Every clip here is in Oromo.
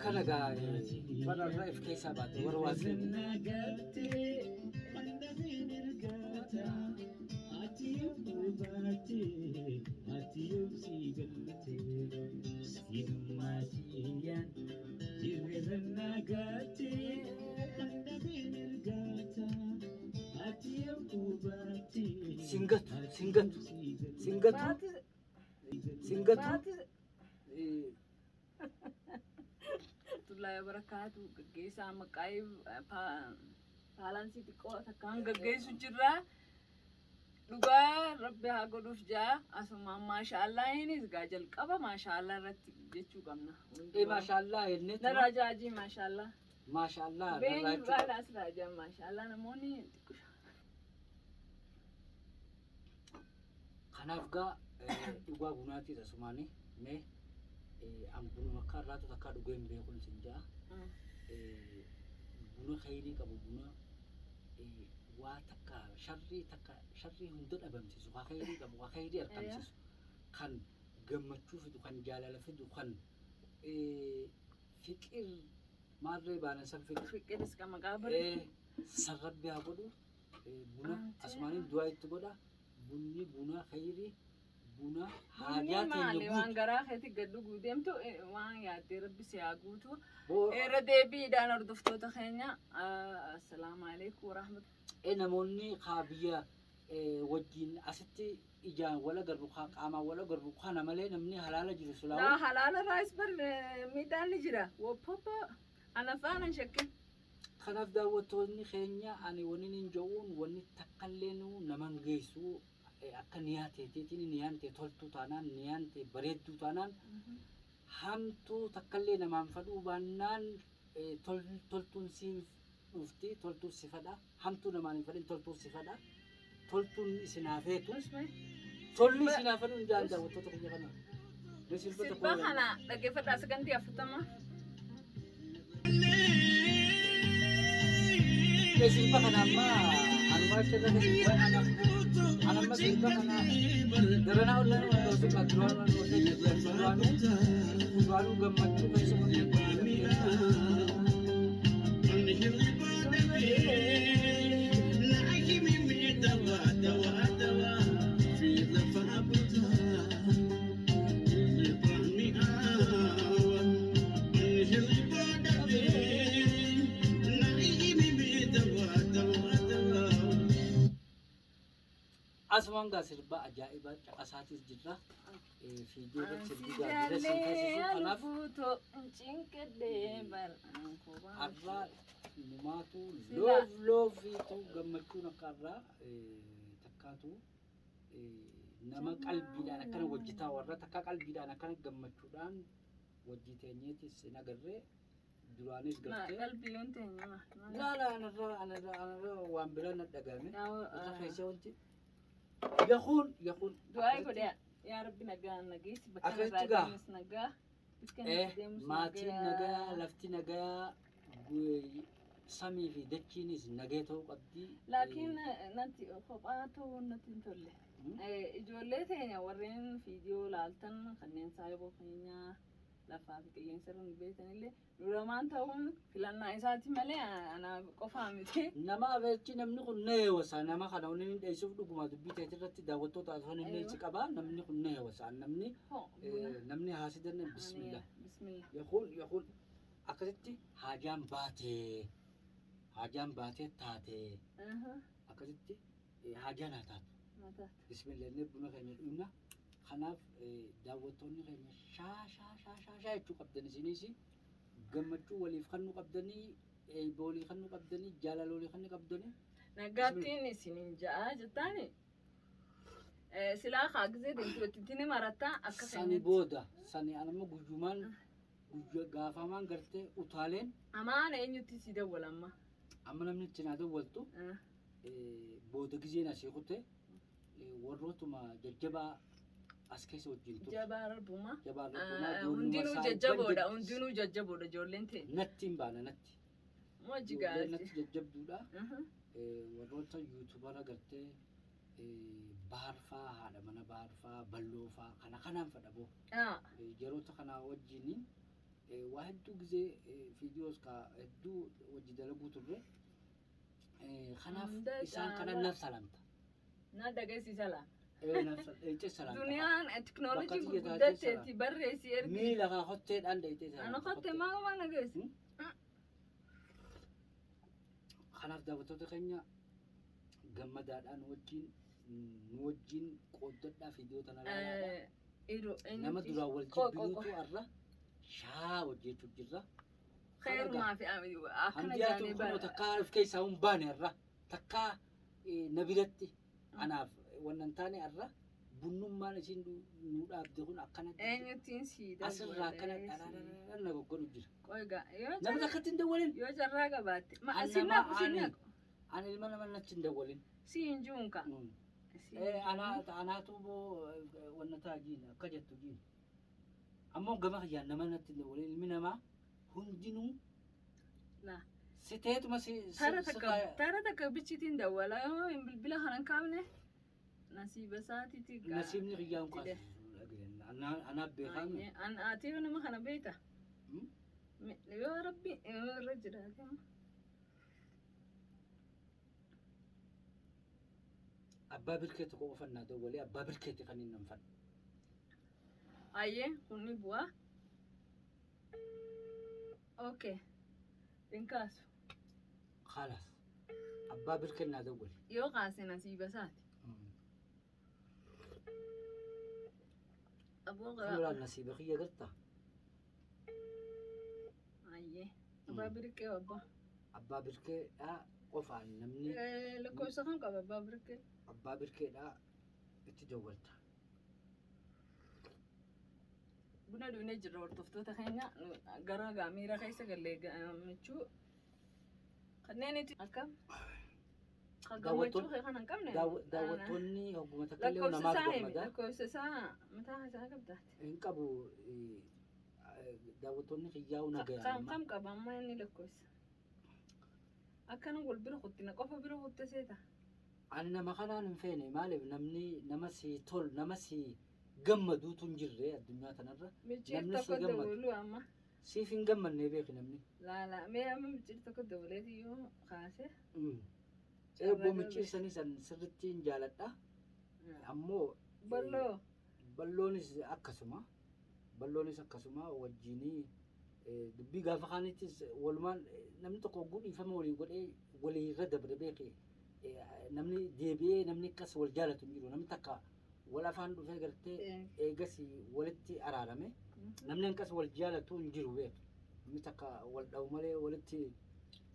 Akkana gaa bararra if keessaa baate warra waa seenu. Singatu, singatu, singatu, singatu. Tullaa barakaatu gaggeessaa maqaa'ee paalaansii xiqqoo takkaan gaggeessu jirra. Dhugaa rabbi haa godhuuf jaa asumaan maashaallah innis gaa jalqaba maashaallah irratti jechuu qabna. Maashaallah jennee Narraa jaajii maashaallah. Maashaallah Beenyu narraa jechuudha. baala asirraa jaa maashaallah namoonni xiqqisha. Kanaaf gaa dhugaa bunaatiis asumaani mee an bunuma akka irraatu takkaa dhugee hin beekun sin ja'a. Buna khayrii qabu buna waa takka sharrii takka sharrii hunda dhabamsiisu ka khayrii qabu ka khayrii argamsiisu kan gammachuu fidu kan jaalala fidu kan fiqir maarree baanan san fidu. Fiqiris kan maqaa bari. San rabbi haa godhu. Buna asumaaniin du'aa itti godha. Bunni buna khayrii buna Bunni haajaa teenya maali waan guutu. garaa keetti gad dhuguu deemtu waan yaaddee rabbi si haa guutu. Boo Irra deebiidhaan hordoftoota keenya assalaamu alaikum warahmatullahi. Namoonni kaa biyya wajjin asitti ijaan wal agarru kaa qaamaan wal agarru kana malee namni halaala jiru Laa sulaa'u. halaala raayis bar miidhaan ni jira. Woppoppa ana faana hin shakkin. Kanaaf daawwattoonni keenya ani wanni nin ja'uun wanni takkallee naman geessu akka niyaa teetiitiin niyaan tee toltuu taanaan niyaan tee bareedduu taanaan hamtuu takkallee namaan fadhuu baannaan toltuun siin dhufti toltuun si fadha hamtuu namaan hin fadhin toltuun si fadha toltuun isin haa feetu tolli isin haa fadhu hin jaan daawwattoota keenya kana. Mee sirba tokko Sirba kana dhaggeeffadhaa sagantii 40. Mee sirba kana amma anumaa achirra an amma sirba kana daranaa ollaan waan dhoofee qaba duraan waan dhoofee duraanuu duraanuu gammachuu keessa Asumaan gaa sirba ajaa'ibaa caqasaatis jirra. Fiigee irratti sirbi gaa jira sin feesisu kanaaf har'aa numaatu loof loofiitu gammachuun akka har'aa takkaatu nama qalbiidhaan akkana wajjitaa warra takka qalbiidhaan akkana gammachuudhaan wajjii teenyeetis hin agarree duraanis gartee. Qalbii yoon teenya ma. Laa laa anarra anarra anarra waan biraa na dhagahame. Irra keessa wanti yakuun yakuun. Du'aa godhe yaa Rabbi nagaa nageessi bakka Akkasitti irraa gaa. deemus nagaa. Bakka deemus Maatiin nagaa lafti nagaa samii fi dachiinis nagee ta'uu qabdi. Laakiin natti kophaa ta'uun natti hin tolle. Ijoollee teenya warreen viidiyoo laaltan kanneen saayiboo keenyaa lafaa fi qilleensa irra nu beektanillee nu lamaan ta'uun filannaa isaati malee ana qofaa miti. Nama afeechi namni kun na heewasa nama kana wanni inni dheessuuf dhuguma dubbii teeti irratti daawwattoota osoo inni si qaba namni kun na heewasa namni namni haasidan bismillah. Bismillah. Yakuun yakuun akkasitti haajaan baatee haajaan baatee taatee akkasitti haajaan haa taatu. Bismillah inni buna keenya dhugna. Kanaaf daawwattoonni keenya shaa shaa shaa shaa shaa jechuu qabdan isinis gammachuu waliif kennuu qabdanii eebba walii kennuu qabdanii jaalala walii kennuu qabdanii. Nagaattiin isiniin ja'a jettaani. Silaa kaa gisee deemtu itti ni marattaa akka Sani booda sani anamma guyyumaan guyya gaafamaan gartee utaaleen. Amaana eenyutti si dawwala amma? Amma namni itti naa dawwaltu booda gizeen asii kute warrootuma jajjabaa as keessa wajjin turte. Jabaa rabbumaa. Jabaa rabbumaa ijoolluma Hundinuu isaa jajjaboodha. jajjab- Hundinuu jajjaboodha ijoolleen teenya. Natti hin baana natti. Moo Ijoolleen jigaati. natti jajjabduudha. Warroota yuutubara gartee baarfaa haadha mana baarfaa balloofaa kana kanaan fadha boo. Yeroota kanaa wajjiniin Waa hedduu gizee viidiyoos ka hedduu wajji dalaguu turre. Kanaaf Hunda isaan kana caalaa. naaf salaamta. Na dhageessisa laa. Naaf salaamta. Duniyaan Bakka teknoolojii xiyya taatee gurguddatteetti barreessi ergi. Miila kaa kotteedhaan dheeytee Ana salaamta. kotte maal waan dhageessi? Kanaaf daawwattoota keenya gammadaadhaan wajjin nu wajjin qooddadhaa viidiyoo tana ilaalaadha. Iru Nama duraan wal jibbinuutu har'a shaa hojjechuu jirra. Khayrumaa fi akkana Hamdiyaatu jaanii kunoo bara. takkaa of keessaa hin baane har'a takkaa na biratti anaaf wannan taane har'a bunnummaan isiin nu dhaabde kun akkana Eenyuttiin sii asirraa akkana dawwalee. dharararara na goggodhu jira. Qoyga yoo Nama takkatti hin dawwalin. yoo carraa qabaatte. Ma An sin nama naqu sin ani naqu. ani ilma nama natti hin dawwalin. Si hin juunka. Anaatu boo wanna ta'a jiin akka jettu jiin. Ammoo gama kiyyaan nama natti hin dawwalin ilmi namaa hundinuu La. si teetuma si Tara takka tara takka bichitiin dawwala yoo hin bilbila kana hin kaafne nasiiba isaatiiti gaa. Nasiibni kiyyaan kaasu anaaf beekame. An ati yoo nama kana beekta. Yoo rabbi yoo irra jiraate amma. Abbaa birkee tokko qofa naa dawwalee abbaa birkeetti kan inni nan fadhu. Ayyee kun ni bu'a. Okay. Hin kaasu. Khalaas abbaa birkee naa dawwale. Yoo kaase nasiiba isaati. Aboo Suuraan nasiiba kiyya gartaa. Ayyee. Abbaa birkee abbaa. Abbaa birkeedhaa qofaan namni Lakkoofsa kam qaba abbaa birkee? Abbaa birkeedhaa itti dawwalta. Buna dhugnee jirra hordoftoota keenya gara gaamiira keessa gallee gammachuu kanneen itti akkam kan gammachuu kee kana hin qabne. Daawwattoonni hogguma takka illee Lakkoofsa namaaf isaa himi gammada. lakkoofsa isaa mataa isaa qabdaati. Hin qabu daawwattoonni kiyyaa'uu nagaya. Kam kam qaba amma inni lakkoofsa. Akkana wal bira kuttina qofa bira kutte seeta. Ani nama kanaan hin feene maaliif namni nama si tol nama si gammaduutu hin jirre addunyaa tanarra. Micciir Namni si tokko gammadu. dabaluu amma. Siif hin gammanne beeki namni. Laala mee amma micciir tokko dabaleeti yoo kaase. Eebboo micciirsanii san sirriitti hin jaaladha. Ammoo Balloo. Balloonis akkasuma. Balloonis akkasuma wajjinii dubbii gaafa kaanittis walumaan namni tokko hogguu dhiifama walii godhee walii irra dabre beeke namni deebi'ee namni akkas wal jaalatu hin jiru. Namni takka wal afaan dhufee gartee eegas walitti araarame namni akkas wal jaalatu hin jiru beeke. Namni takka wal dha'u malee walitti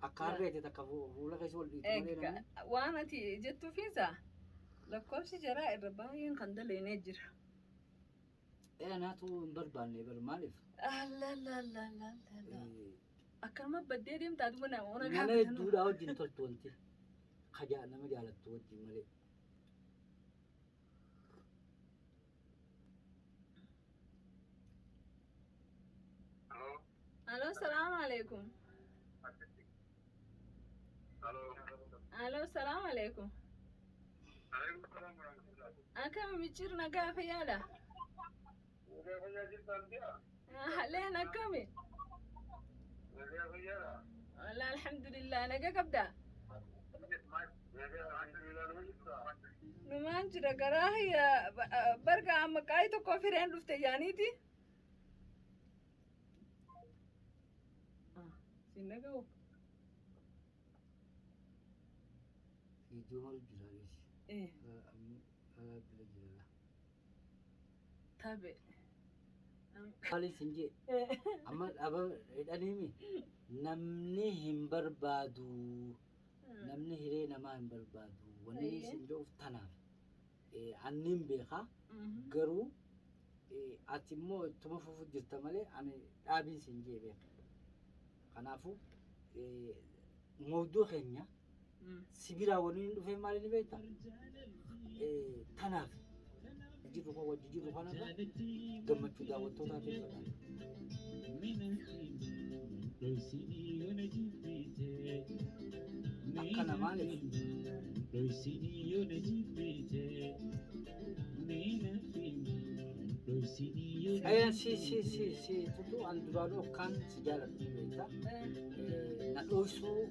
akka harreeti takka fuula keessa wal dhiitu malee namni. Waan ati jettuufiisa lakkoofsi jaraa irra baay'een kan daleenee jira. Anaatu hin barbaanne bar maaliif? Allallallalala. Akkanuma baddee deemtaa duuba nama Nama hedduudhaa wajjin toltu wanti. Kaja nama jaalattu wajjin malee. Aloo salaamu alaikum. Aloo salaamu alaikum. Akkami micciir nagaa fayyaadha? Leen akkami? Wallah alhamdulillah nagaa qabdaa? Numaan jira garaa hayya barga amma qaayii tokko fireen dhufte jaaniiti. Sin dhaga'u. Viidiyoo maal jira geessi? Alaa bira jira. Tabe. Maaliif sin jee? Amma dhaba hidhaniimi namni hin barbaadu. Namni hiree namaa hin barbaadu. Wanni sin jedhuuf tanaaf. Anniin beekaa garuu ati immoo ittuma fufu jirta malee ani dhaabiin sin jee beeka. Kanaafuu mawduu keenya si biraa wanni hin dhufee maali ni beekta? Tanaaf jirru kan wajji jirru kanarra gammachuu daawwattootaatiif fedhan. Akkana maaliif? Si si si si tutu an duraanuu akkaan si jaaladhu ni beekta. Na dhoysuu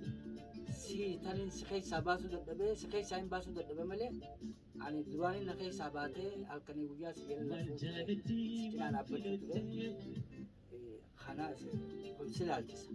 si taniin si keessaa baasuu dadhabee si keessaa hin baasuu dadhabe malee ani duraanii na keessaa baatee halkanii guyyaa si jala lafuu ture si cinaa dhaabbachuu ture. Kana kun si laalchisa.